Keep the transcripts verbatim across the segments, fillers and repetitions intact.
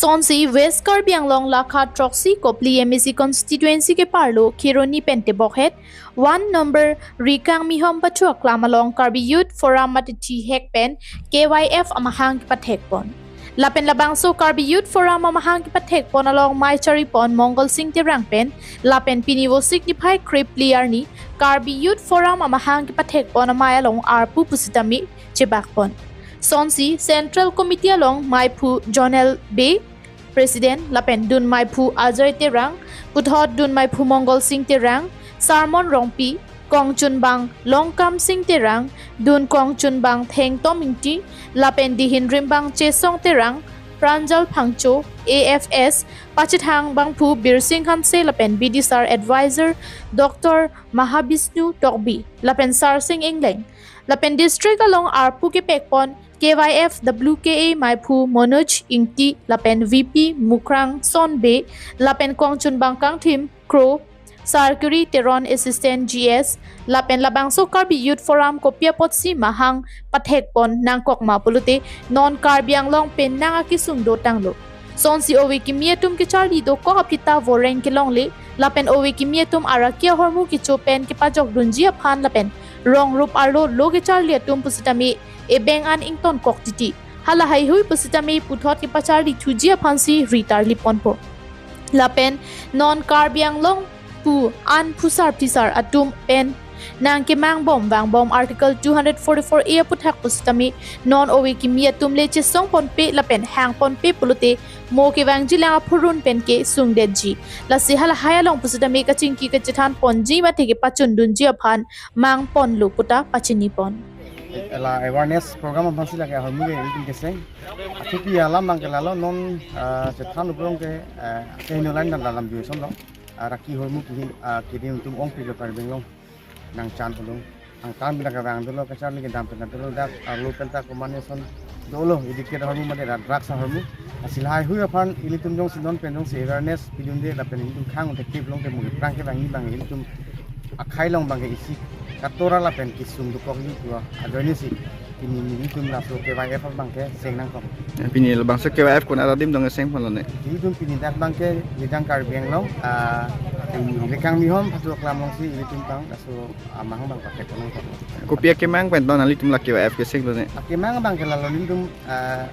Sonsi West Karbi Anglong lakha throksi Kopili M A C constituency keparlo Kheroni pen tebokhet one number Rikang Mihom Pathu Aklam along Karbi Youth Forum mate thihek pen K Y F amahang kepathekpon. Lapen labangso Karbi Youth Forum amahang kepathekpon along mei charipon Mongal Sing Terang pen, lapen pini Vosik niphai krepli arni Karbi Youth Forum amahang kepathekpon amei along arpu pusitame chebakpon. Sonsi Central Committee along meiphu Jonel Bey, President, lapen dun meiphu Ajoy Terang, puthot dun meiphu Mongal Sing Terang, Sarmon Rongpi, kongchunbang Longkam Sing Terang, dun kongchunbang Thengtom Ingti, lapen dihin rimbang Chesong Terang, Pranjal Phangcho, A F S, pachethang bangphu Birsing Hanse lapen B D S R Advisor Doctor Mahabishnu Tokbi, lapen Sarsing Engleng. Lapen district along arpu kepekpon K Y F W K A meiphu Manoj Ingti lapen V P Mukrang Son Bey, lapen kongchunbang kangthim Kro, Sarkiri Teron Assistant G S, lapen labangso Karbi Youth Forum kopi apotsi mahang pathekpon nangkok ma pulote non Karbi Anglong pen nang akesung dotanglo. Sonsi ove kimi atum kecharli dokok aphi ta voreng kelongle, lapen ove kimi atum araki ahormu kecho pen kepajokdunji aphan lapen rong rup arlo lo kecharli atum pusitame ebeng an ingtonkok titi. Hala haihui pusitame puthot kepacharli thuji aphansi ri tarliponpo. Lapen non Karbi Anglong pu an phusar phisar atum pen nangkemangbom vangbom Article two hundred forty-four A aputhak pusitame non ove kimi atum le chesongponpe lapen hangponpe pulote mo kevangjilang aphurun pen kesungdetji. Lasi halahai along pusitame kachingki kachethanponji mate kepachundunji aphan mangponlo puta pachinipon. La awareness program aphansi lake ahormu ke ingkung keseng. Athupi alam abangke lalo non, ah, chethan uprong ke, ah, kehingno line dan dalam juisonlo. Araki ahormu kihin, ah, kidim tum ongpilo Karbi Anglong nangchan ulung. Angtan bila kevang dolo kacharli kedam pen dolo dak arlo pen ta komanison dolo, idike ahormu mate dak drugs ahormu. Lasi lahaihui aphan ilitum jongsi non pen jongsi awareness pidunde lapen ilitum khang unte kip long te mo iphrang kevangji abang ilitum akhei along abangke isi katora lapen kesung dokokji pu ajoinesi pini nelitum laso K Y F abangke seng nangkok. Pini labangso K Y F konat adim dong sengponlo ne? Ilitum pini dak abangke Rijang Karbi Anglong, ah, Rikang Mihom Pathu Aklam alongsi ilitum abang laso amahang abang pathekpon nangkok. Kopi akemang pen ton nanglitum la K Y F kesenglo ne? Akemang abangke lalo nelitum, ah,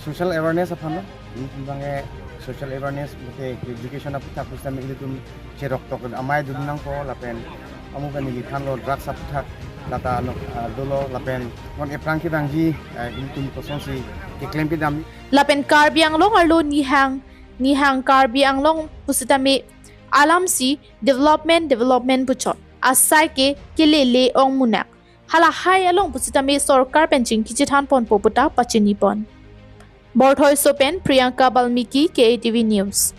social awareness aphanlo. Ilitum abangke social awareness mate education aputhak pusitame ilitum cheroktok amei dun nangkok lapen amu pen neli thanlo drugs aputhak lata anok, ah, dolo lapen non ephrang kevangji, ah, ilitum kosonsi keklem kedam. Lapen Karbi Anglong arlo nihang nihang Karbi Anglong pusitame alamsi development development puchot asai ke kelele ong munak. Halahai along pusitame sorkar pen chingki chethanponpo puta pachinipon. Borthoiso pen Priyanka Balmiki, K A T V News.